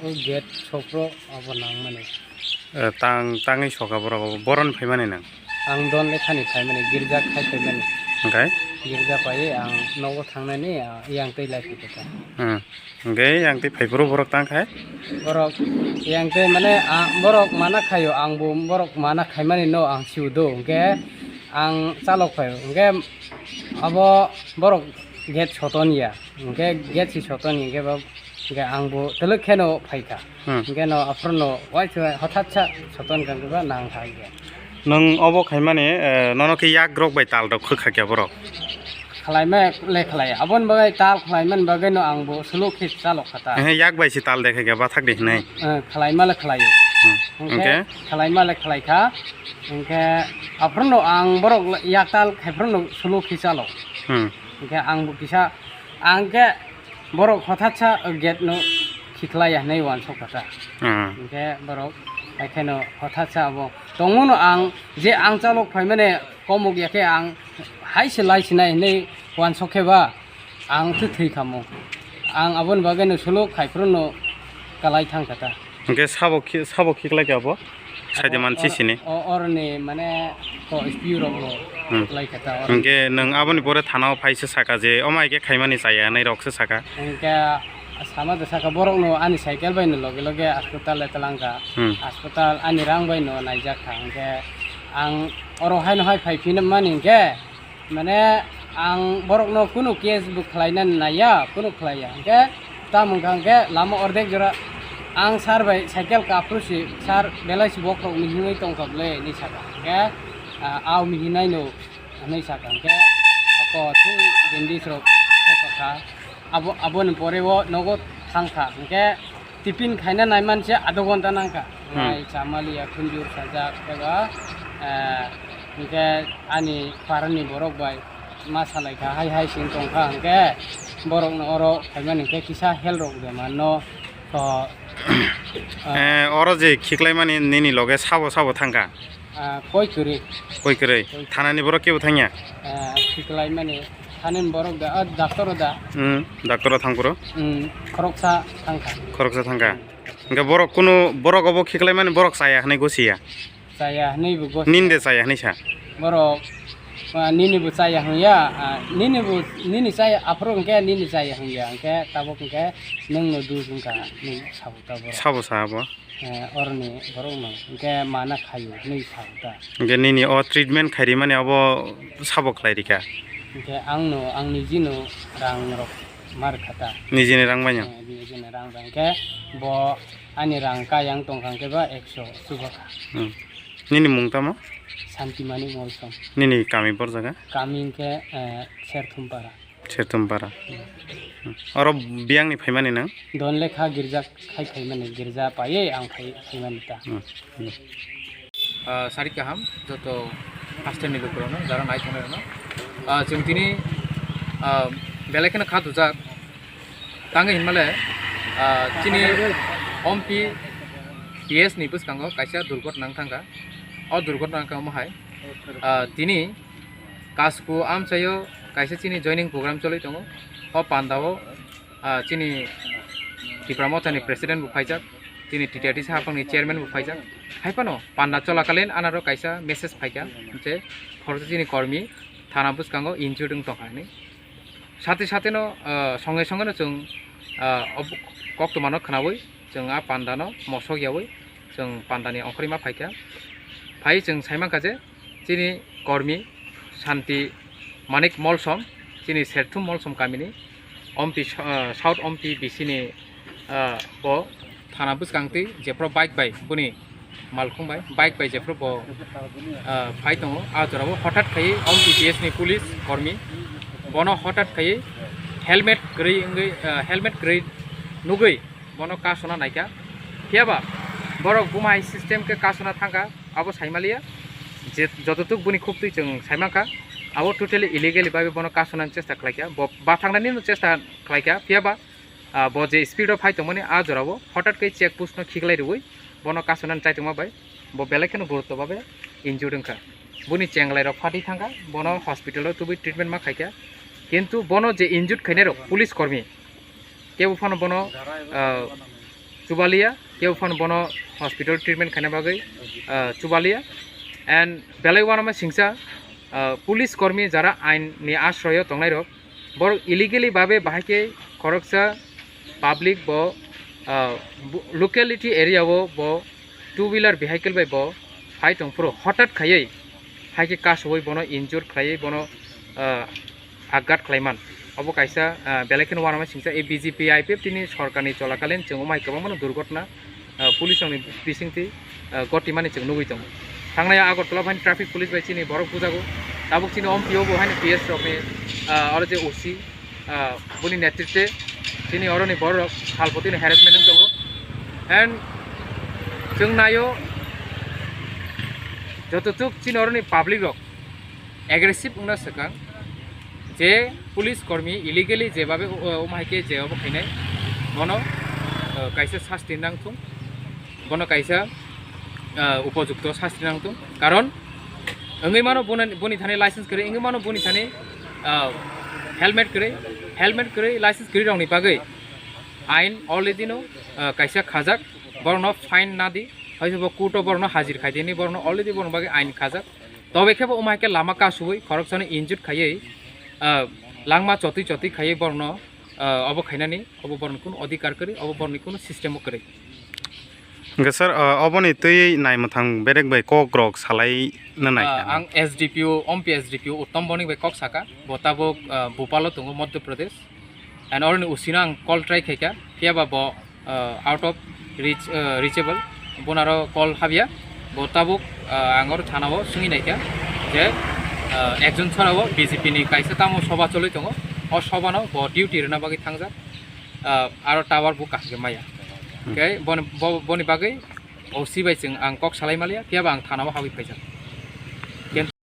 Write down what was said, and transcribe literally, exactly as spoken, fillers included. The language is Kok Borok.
O gate sokro abo nangmani. Eh, tang, tangwi soka borok abo. Boron phaimani nang? Ang don lekhani phaimani, girja khai phaimani. Hwnkhe? Girja phaiwi ang nogo thangnani, ah, yang twi lai phai kha. Hmm. Hwnkhe yang twi phai phuru borok tang khai? Borok yang twi mane, ah, borok mana khaio, ang bo borok mana khaimani no ang siu do. Hwnkhe ang chalok phai. Hwnkhe abo borok gate soton ya. Hwnkhe gate si soton ya, hwnkhe bo Hingke ang bo telek kheno phaikha. Hmm. Hingke no aphuru no uaisa hothat sa soton kha, hingke ba nang kha hingke. Nwng obo khaimani, eh, nono khe yak rok bai tal rok khwkha khe borok? Khwlaima le khlai. Aboni bagwi tal khwlaimani bagwi no ang bo suluk khe chalok kha ta. Ehe, yak bai se tal de khe bathak de hinai. Eh, khwlaima le khlai. Hmm. Hingke Hingke? Khwlaima le khlai kha. Hingke aphuru no ang borok yak tal khai phuru no suluk khe chalok. Hmm. Hingke ang bo kisa, ang khe Borok hothatsa gate no khiklai ya hinwi uansuk kha ta. Hmm. Hingke borok haikheno hothatsa abo tongmano ang je ang chalok phaimani komok ya khe ang hai se lai sinai hinwi uansuk khe ba ang khe thwi kha mo. Ang aboni bagwi no suluk khai phuru no kalai thang kha ta. Hingke sabo khi-, sabo khiklai khe abo? Saide Abo man or-, sisini. O-, oroni mane ko S P U rok no Hmm. lai kha ta oroni. Hingke nwng aboni pore thana o phai se saka je, "Omo hai khe khaimani chaya," hinwi rok se saka. Hingke sama de saka borok no ani cycle bai no loge loge hospital le twlang kha. Hmm. Hospital ani rang bai no naijak kha. Hingke ang oro hai no hai phai phino mani hingke Mane ang borokno kunu case bo khlaina naiya, kunu khlaiya. Hingke tamo wngkha hingke lama ordek jora ang sir bai cycle kaphuru si, "Sir, belai si bokhorok mihingwi tongkha bwle," hinwi saka. Hingke, ah, "Aw mihinai no," hinwi saka. Hingke ako thung bindis rok thepakha. Abo, aboni pore o nogo thangkha. Hingke Tiffin khaina naimanse adha ghonta nangkha. Hmm. Nai chamaliya khunjur sajak eba, eh, hingke ani parani borok bai ma salaikha, hai hai sing tongkha, hingke borokno oro khaimani hingke kisa help rok de manno. To, eh, Eh, oro je khiklaimani nini loge sabo sabo thangkha? Ah, koi kwrwi. Koi kwrwi? Koi. Thanani borok kebo thangya? Ah, khiklaimani thanani borok da, ah, doctor da. Hmm, doctor o thangphuru? Hmm, khoroksa thangkha. Khoroksa thangkha. Hmm. Hingke borok kunu, borok obo khiklaimani borok chaya hinwi gosiya? Chaya hinwi bo gosiya. Nini de chaya hinwi sa? Borok, ah, nini bo chaya hwnya, ah, nini bo, nini chaya, aphuru hingke nini chaya hwnya, hingke tabuk hingke nwng no duk wngkha, nwng sabo ta borok. Sabo sa abo? Eh, oroni borok no hingke mana khaio hinwi sa ta. Hingke nini o treatment khairi mani abo sabo khlai rikha? Hingke ang no, ang niji no rang rok mar kha ta. Nijini rang bai no? Eh, nijini rang bai. Hingke bo ani rang kayang tongkha hingke ba ekso chuba kha. Hmm. Nini mung tamo? Santimani Molsom. Nini kami bor jaga? Kami hingke, eh, Serthumpara. Serthumpara. Hmm. Oro biyangni phaimani nang? Don lekha girja khai phaimani, girja paiye ang phai, phaimani ta. Hmm. Ah, sari kaham, joto hasteni lukurokno, jara nai tongnai rokno. Ah, chwng tini, ah, belai kheno kha tujak. Tangwi hinmale, ah, chini Ompi P S ni bwskango kaisa durghotna wng thangkha. O durghotna wngkha omo hai. Ah, tini Kasku amchaio kaisa chini joining program choli tongo. O pandao, ah, chini Tipra Mothani president bo phaijak, chini T T R T C haphangni chairman bo phaijak. Haiphano panda cholakalin anaro kaisa message phaikha, je khoroksa chini kormi thana bwskango injured wng tongkha hinwi. Sate sate no, ah, songe songe no chwng, ah, ob-, koktwma no khwnawi chwng a panda no mosok yawi chwng panda ni ongkhorwi ma phaikha. Phai chwng sai mankha je chini kormi Santi Manik Molsom, chini Serthum Molsom kamini Ompi, ah, South Ompi B C ni, ah, bo thana bwskang twi jephuru bike bai buni malkhung bai, bike bai jephuru bo, ah, phai tongo. Ah jorao hothat khai Ompi P S ni police kormi bono hothat khai helmet kwrwi wngwi, ah, helmet kwrwi nugwi bono kasona naikha. Phiyaba borok buma hai system khe kasona thangkha, abo saimaliya je jototuk buni khuk twi chwng saimankha, abo totally illegally bai bono kasonani chesta khlaikha, bo bathangnani no chesta khlaikha. Phiyaba Ah, bo je speed o phai tongmani, ah jorao hothat khe check post no khiklai rwui bono kasonani chaitongma bai bo belai kheno gurutto babe injured wngkha. Boni chenglai rok phatwi thangkha, bono hospital o tubui treatment ma khaikha, kintu bono je injured khainai rok police kormi kebo phano bono, ah, Chubalia, kebo phano bono hospital treatment khaina bagwi, ah, chubalia. And belai uanama singsa, ah, police kormi jara ain ni ashroyo tongnairok, borok illegally babe bahai khe khoroksa public bo, ah, bu-, locality area o bo two wheeler vehicle bai bo phai tongphuru hotat khaiwi hai khe kasui bono injure khlaiwi bono, ah, aghat khlaiman. Obo kaisa, ah, belai kheno uanama singsa, ei B J P I P F T ni sorkarni cholakalin chwng omai kwbangmano durghotna, ah, police rokni bisingtwi, ah, gotimani chwng nugwi tongo. Thangnai Agartala phani traffic police bai chini borok bujago. Tabuk chini O M P O bo haino P S rokni, ah, oro je O C, ah, boni netritwe chini oroni borok salpotino harassment wng tongo. And chwng naio joto chuk chini oroni public rok aggressive wngna swkang je police kormi illegally jebabe, uh, umhaike je obo khainai bono, uh, kaisa sasti nangthung, bono kaisa, uh, upojukto sasti nangthung, karon wngwi mano boni, boni thani license kwrwi, wngwi mano boni thani, uh, helmet kwrwi, helmet kwrwi license kwrwi rokni bagwi ain already no, uh, kaisa khajak, borokno fine nadi, haisebo court o borokno hajir khaidini, borokno already borokni bagwi ain khajak. Tobe khe bo wngma hai khe lama kasui khoroksano injure khaiwi, ah, langma chotwi chotwi khaiwi borokno, ah, obo khainani, obo borokni kunu odhikar kwrwi, obo borokni kunu system o kwrwi. Hwnkhe sir, ah, oboni twi naimwthang berek bai kok rok salai na nai Ah, kha? Ang S D P O, Ompi S D P O Uttom Bonik bai kok saka, bo tabuk, ah, Bhopal o tongo, Madhya Pradesh. And oroni usino ang call try khaikha, phiya ba bo, uh, out of reach, uh, reachable, bonaro call habya, bo tabuk, uh, ang oro thanao swngwi naikha je, uh, ekjon chorao B J P ni kaisa tamo soba cholwi tongo, o sobano bo duty rwna bagwi thangjak, uh, aro tower bo kaham khe maya. Hmm. Hwnkhe boni, bo-, boni bagwi O C bai chwng ang kok salai maliya, phiya ba ang thanao habwi phaijak.